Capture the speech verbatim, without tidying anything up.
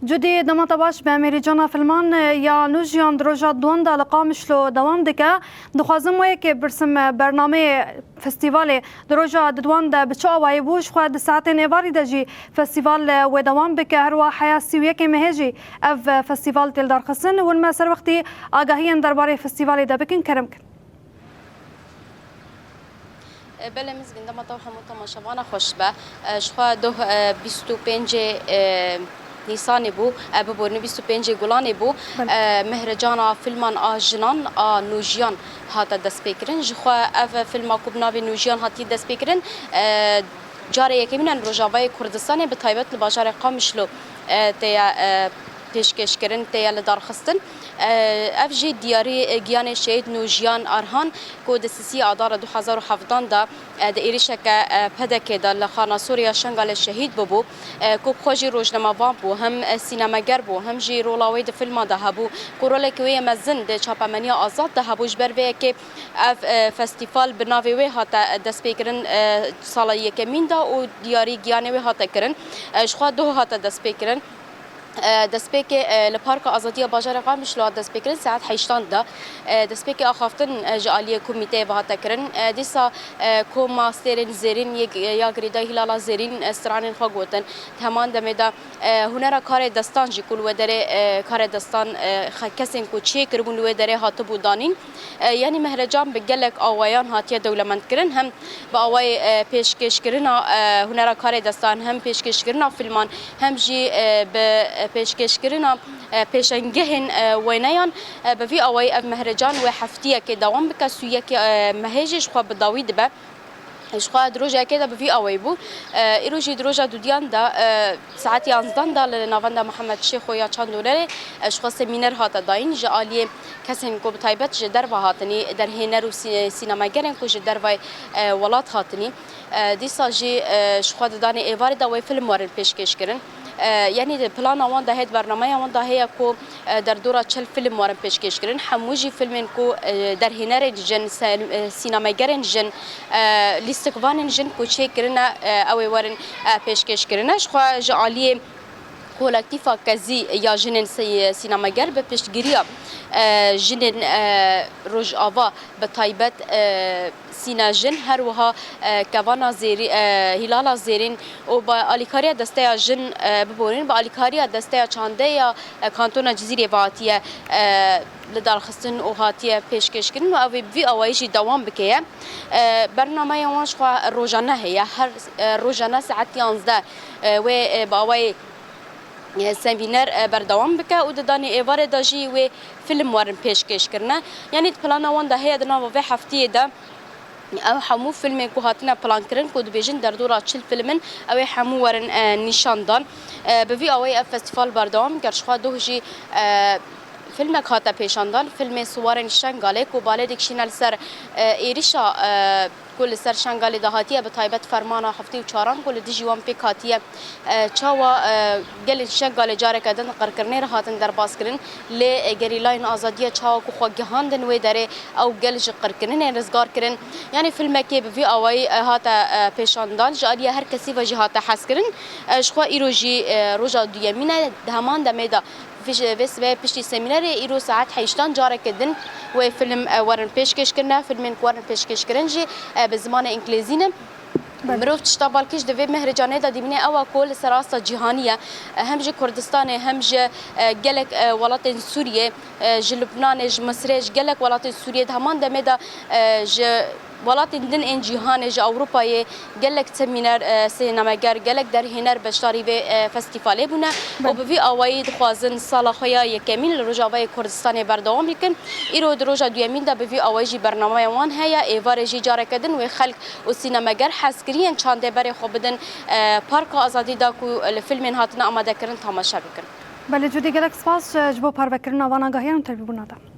Cudî, dema te baş be. Mêrîcana filman ya Nûjiyan di roja duwan de li Qamişlo dewam dike. Dixwazim wê yekê birsim bernameyê festîvalê di roja di duwan de bi çi awayî bû, ji xwe di saetên êvarî de jî festîval wê dewam bike. Her wiha heya sî û yekê mehê jî ev festîval tê lidarxistin. Hûn me ser wextî agahiyên derbarê festîvalê de bikin, kerem kin. E, belê Mizgîn, dema te û hemû temaşevana xweş be. E, ji xwe doh, e, bîst û pêncê, e, Nîsanê bû, e, biborîne bîst û pêncê Gulanê bû. Belê. E, Mehrecana filman a jinan a Nûjiyan hate destpêkirin. Ji xwe ev filma ku bi navê Nûjiyan hatiye destpêkirin, e, carê yekemîn e li Rojavayê Kurdistanê, bi taybet li bajarê Qamişlo, e, tê ye, e, pêşkêşkirin, tê ye lidarxistin. E, ev jî diyarî, e, giyanê şehîd Nûjiyan Arhan ku di sisî Adara du hezar û hevdan de, e, di êrişeke, e, P D K de li Xana Sûriya Şengalê şehîd bûbû, e, ku bi xwe jî rojnamevan bû, hem, e, sînemeger bû, hem jî rola wê di filma de hebû, ku rolekî wê yê mezin di çapemeniya azad de hebû. Ji ber vê yekê ev, e, festîval bi navê wê hate, e, destpêkirin, e, sala yekemîn de û diyarî giyanê wê hate kirin. E, ji xwe doh hate destpêkirin. E, destpêkê, e, li Parka Azadiya bajarê Qamişlo hat destpêkirin, saet heştan de. E, destpêkê axaftin, e, ji aliyê komîteyê ve hate kirin. E, dîsa, e, koma stêrên zêrîn yê, ya girêdayî Hilala Zêrîn, e, stranên xwe gotin. Di heman demê de, e, hunera karê destan jî ku li wê derê, e, karê destan, e, xe-, kesên ku çiyê kiribûn li wê derê hatibû danîn. E, yanî Mehrecan bi gelek awayan hatiye dewlemendkirin. Hem bi awayê, e, pêşkêşkirina, e, hunera karê destan, hem pêşkêşkirina filman, hem jî, e, bi, e, pêşkêşkirina, e, pêşengehên, e, wêneyan, e, bi vî awayî ev Mehrecan wê heftiyekê dewam bike, sî û yekê, e, mehê jî ji xwe bi dawî dibe. Ji xwe di rojekê de bi vî awayî bû. E, îro jî di roja dudiyan de, e, saet yanzdan de li navenda Mihemed Şêxo ya Çandolerê, e, ji xwe semîner hate dayîn ji aliyê kesên ku bi taybet ji derve hatinî, derhêner û sî-, sînemegerên ku ji dervayê, e, welat hatinî. E, dîsa jî, e, ji xwe di danê êvarê de wê film werin pêşkêşkirin. E, yanî di plana wan de heye, di bernameya wan de heye ku, e, derdora çil film werin pêşkêşkirin. Hemû jî filmên ku, e, derhênerên jin, se-, e, sînemegerên jin, e, lîstikvanên jin ku çêkirine, e, ew ê werin, e, pêşkêşkirine. Ji xwe ji aliyê Kolektîfa Kezî ya Jinên Sî-, Sînemeger bi piştgiriya, e, jinên, e, Rojava bi taybet, e, Sîne Jin, her wiha, e, Kevana Zêrî-, e, Hîlala Zêrîn û bi alîkariya Desteya Jin, e, biborîn, bi alîkariya Desteya Çandê ya, e, Kantona Cizîrê ve hatiye, e, lidarxistin û hatiye pêşkêşkirin û ew ê bi vî awayî jî dewam bike ye. E, bernameya wan ji xwe rojane heye. Her, e, rojane saet yanzdeh, e, wê, e, bi awayê e, semîner, e, berdewam bike û di danê êvarê de jî wê film werin pêşkêş kirine. Yanî di plana wan de heye di nava vê heftiyê de ew hemû filmên ku hatine plankirin ku dibêjin derdora çil film in, ew ê hemû werin, e, nîşan dan. E, bi vî awayî ev festîval berdewam bike. Ji xwe doh jî, e, filmek hate pêşandan, filmê Siwarên Şengalê ku balê dikişîne li ser, e, êrişa, e, ku li ser Şengalê de hatiye, bi taybet fermana heftê û çaran ku li dijî wan pêk hatiye, e, çawa, e, gelên Şengalê careke din qirkirinê re hatin derbas kirin, lê, e, gerîlayên azadiya çawa ku xwe gihandin wê derê, ew gel ji qirkirinê rizgar kirin. Yanî filmekê bi vî awayî, e, hate, e, pêşandan, ji aliyê her kesî ve jî hate hezkirin. E, ji xwe îro jî, e, roja duyemîn e, di heman demê de Vij-, vê sibehê piştî semînerê îro saet heştan careke din wê film, e, werin pêşkêş kirine. Filmên ku werin pêşkêş kirin jî, e, bi zimanê îngilîzî ne. Belê. Mirov tişta balkêş di vê mehrecanê de dibîne ew e ku li ser asta cîhanî ye. E, hem ji Kurdistanê hem ji, e, gelek, e, welatên Sûriyê, e, ji Lubnanê, ji Misirê, ji gelek welatên Sûriyê di heman demê de, e, ji welatên din ên cîhanê, ji Ewropayê gelek semîner, e, sînemeger, gelek derhêner beşdarî vê, e, festîvalê bûne û Belê. bi vî awayî dixwazin sala xwe ya yekemîn li Rojavayê Kurdistanê berdewam bikin. Îro di roja duyemîn de bi vî awayî jî bernameya wan heye. Êvarê jî careke din wê xelk û sînemeger hezkiriyên çandê berê xwe bidin, e, Parka Azadî de ku li filmên hatine amadekirin temaşe bikin. Belê Cudî, gelek spas, e, ji bo parvekirina van agahiyan û tevlîbûna te.